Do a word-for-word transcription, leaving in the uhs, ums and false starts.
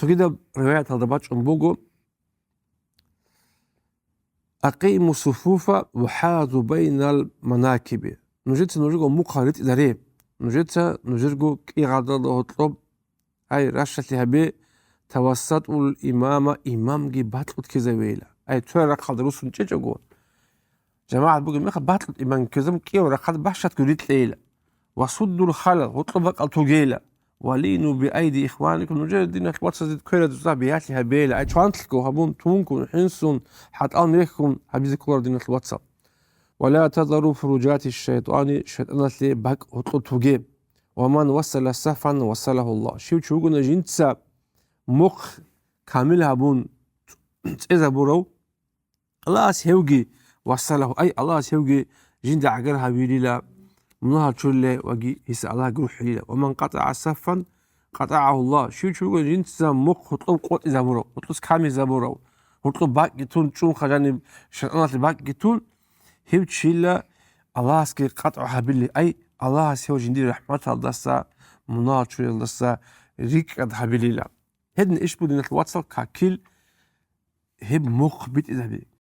Цогидаб риваяталда бачӀун буго: «Акъиму суфуфа ва хӀазу байнал манакиби». Нужеца нужего мухъал ритӀизаре. Нужеца нужерго кӀигъадалда гьоркьоб, ай, ращалъи гьабе, тавассатул имама, имамги бакьулъ ккезавейила. Ай, цоял рахъалда русун чӀечӀого, жамагӀат бугеб мехалъ, бакьулъ имамги ккезабун, кӀияв рахъалда бащадго рикьейила. «Ва суддул халал», гьоркьоб бакӀал тугейила. «Ва лину би айди ихваникум», нужер диналъ вацазе кверазда бигьалъи гьабейила. Ай, чвантлъго гьабун, тункун, хӀинсун, хӀатӀал мехун гьабизе кколаро, диналъ вацал. «Ва ла тазару фуруджати шайтӀани», шайтӀаналъе бакӀ гьоркьоб туге. «Ва ман вассала сафан вассалаху Аллагь». Щив чи вугони жинца мухъ камил гьабун цӀезабурав, Аллагьас гьевги вассалаху, ай, Аллагьас гьевги жинда гӀагар гьавилила, мунагьал чурила ва гьесда Аллагь гурхӀилила. «Ва ман къатӀагӀа саффан, къатӀагӀагьу Аллагь». Щив чи вугони жинца мухъ гьоркьоб къотӀизабурав, гьоркьос камизабурав, гьоркьоб бакӀги тун, чӀунха жаниб шайтӀаналъе бакӀги тун, гьев чила Аллагьасги къатӀу гьабили, ай, Аллагьас гьев жиндир рахӀматалдаса, мунагьал чуриялдаса рикӀкӀад гьабилила. Гьедин иш буго, диналъ вацал, какил гьеб мухъ битӀизаби.